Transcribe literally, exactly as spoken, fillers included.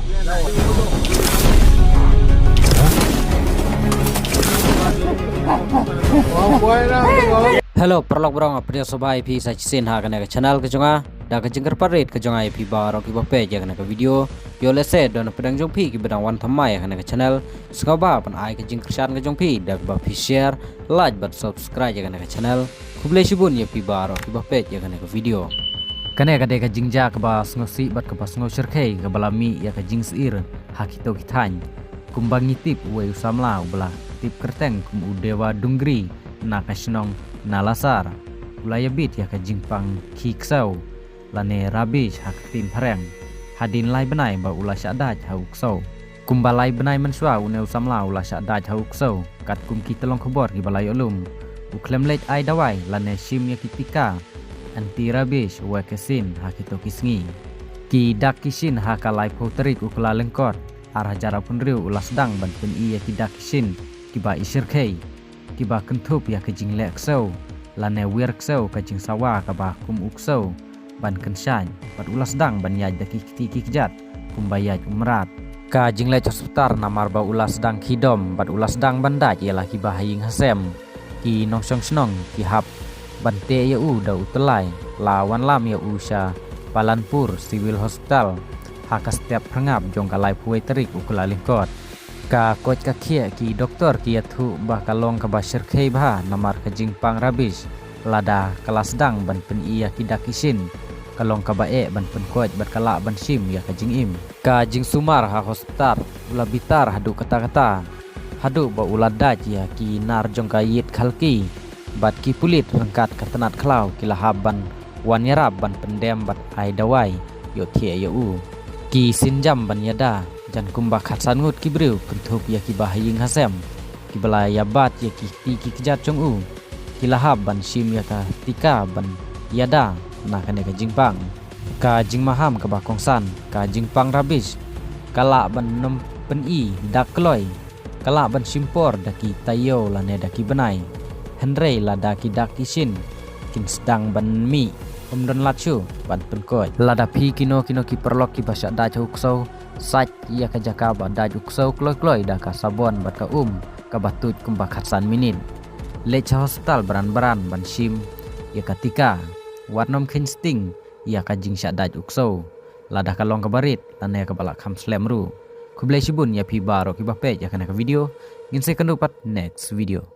Hello paralok baroh, nga pdiang sngewbha ïa phi sa shisien ha kane ka channel ka jong nga. Da ka jingkyrpad rit ka jong nga ïa phi baroh kiba peit ïa kane ka video, ïoh lehse don na pdeng jong phi kiba dang wan thymmai ïa kane ka channel, sngewbha ban ai ka jingkyrshan ka jong phi da kaba phi share, like bad subscribe ïa kane ka channel. Khublei shibun ïa phi baroh kiba peit ïa kane ka video. Kane ka dei ka jingjia kaba sngewsih bad kaba sngewshyrkhei kaba la mih ïa ka jingsyier ha kito ki thaiñ. Kumba ngi tip, uwei u samla uba la tip kyrteng kum u Dewa Dungri na ka shnong Nalasar, u la ïabit ïa ka jingpang khie ksew lane rubbish ha ka ktien phareng, hadien lai bnai ba u la shah dait ha u ksew. Kumba lai bnai mynshuwa une u samla u la shah dait ha u ksew, katkum ki tyllong khubor kiba la ïoh lum, u khlem leit ai dawai lane shim ïa ki tika anti rubbish vaccine ha kito ki sngi. Ki dak ki shin ha ka laiphew tarik u Kyllalyngkot ar hajar arphew hynriew u la sdang ban pyni ïa ki dak ki shin kiba ishyrkhei, kiba kynthup ïa ka jingleh ksew lane wiar ksew ka jingsawa kaba kum u ksew ban kynshain, bad u la sdang ban ïaid da ki kti ki kjat kumba ïaid u mrad. Ka jingleit hospital namar ba u la sdang khie dom bad u la sdang ban dait ïa la kiba ha ïing ha sem. Ki nongshong shnong ki hap ban teh ïa u da u tyllai, la wanlam ïa u sha Palanpur Civil Hospital ha ka step phyrngap jong ka laiphew wei tarik u Kyllalyngkot. Ka koit ka khiah, ki doktor ki ïathuh ba ka long kaba shyrkhei bha namar ka jingpang rubbish, lada ka la sdang ban pyni ïa ki dak ki shin, ka long kaba eh ban pynkoit bad ka lah ban shim ïa ka jingim. Ka jingsumar ha hospital u la bitar haduh katta katta, haduh ba u la dait ïa ki nar jong ka ïit khalki, bad ki pulit ryngkat ka tnat khlaw ki la hap ban wan ïarap ban pyndem bad ai dawai ïohthiah ïa u. Ki sienjam ban ïada, jan kumba khatsan ngut ki briew kynthup ïa kiba ha ïing ha sem, kiba la ïabat ïa ki kti ki kjat jong u, ki la hap ban shim ïa ka tika ban ïada na kane ka jingpang. Ka jingmaham kaba kongsan, ka jingpang rubbish ka lah ban nym pyni dak kloi, ka lah ban shim por da ki taïew lane da ki bnai. Hynrei lada ki dak ki shin kin sdang ban mih, ym don lad shuh ban pynkoit. Lada phi kino kino ki paralok kiba shah dait ha u ksew, sait ïa ka jaka ba dait u ksew kloi kloi da ka sabon bad ka um kaba tuid kumba khatsan minit. Leit sha hospital bran bran ban shim ïa ka tika. Wat nym kheiñ sting ïa ka jingshah dait u ksew lada ka long kaba rit lane kaba la kham slem ruh. Khublei shibun ïa phi baroh kiba peit ïa kane ka video. Ngin sa ïakynduh pat next video.